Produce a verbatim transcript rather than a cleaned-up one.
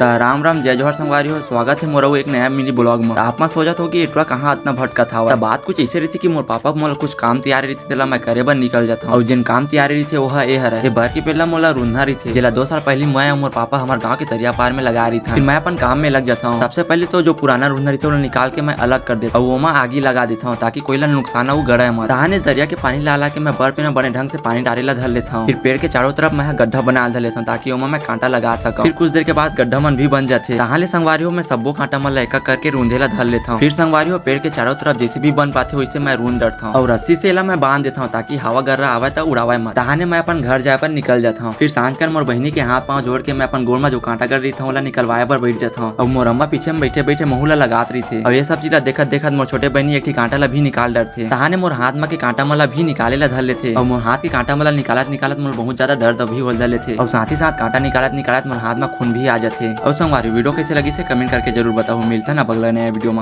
त राम राम, जय जोहार संगवारी हो, स्वागत हे मोर अउ एक नया mini vlog म। त आप मन सोचत हो कि ए टुरा कहाँ अतना भटकत हवय। त बात कुछ अइसे रहिथे कि मोर पापा मोला कुछ काम तियारे रहिथे, तेला मैं करे बर निकल जाथंव। अउ जेन काम तियारे रहिथे, ओहा ए हरय। ए बर के पेड़ ला मोला रूंधना रहिथे, जेला दो साल पहिली मैं अउ मोर पापा हमर गांव के तरिया पार में लगाए रहिथन। फिर मैं अपन काम में लग जाथंव। सबसे पहले तो जो पुराना रूंधना रहिथे, ओला निकाल के मैं अलग कर देथंव अउ ओमा आगी लगा देथंव, ताकि कोई ला नुकसान अउ गड़े मत। तहाने दरिया के पानी ला ला के मैं बर पेड़ में बने ढंग से पानी डारे ला धर लेथंव। फिर पेड़ के चारों तरफ मैं ह गड्ढा बनाए ला धर लेथंव, ताकि ओमा मैं कांटा लगा सकंव। फिर कुछ देर के बाद गड्ढा मन भी बन जाथे। तहां ले संगवारी हो, मैं सब्बो कांटा मन ला एक-एक करके रूंधे ला धर लेथंव। फिर संगवारी हो, पेड़ के चारों तरफ जैसे भी बन पाथे, वैसे मैं रूंध डरथंव अउ रस्सी से एला मैं बांध देथंव, ताकि हवा गर्रा आवय त उड़ावय मत। तहाने मैं अपन घर जाए बर निकल जाथंव। फिर सांझ कन मोर बहिनी के हाथ पांव जोड़ के मैं अपन गोड़ म जो कांटा गड़ रहिथंव, ओला निकलवाए बर बैठ जाथंव अउ मोर अम्मा पीछे में बैठे बैठे महू ला लगात रहिथे अउ ये सब चीज ला देखत देखत मोर छोटे बहिनी एक ठी कांटा ला भी निकाल डरथे। तहाने मोर हाथ म के कांटा मन ला भी निकाले ला धर लेथे अउ मोर हाथ के कांटा मन ला निकालत निकालत मोर बहुत ज्यादा दर्द भी होल धर लेथे अउ साथ ही साथ कांटा निकालत निकालत मोर हाथ म खून भी आ जाथे। अउ संगवारी, video कैसे लगिस हे, comment करके जरूर बताहू। मिलथन अब अगला नया video म।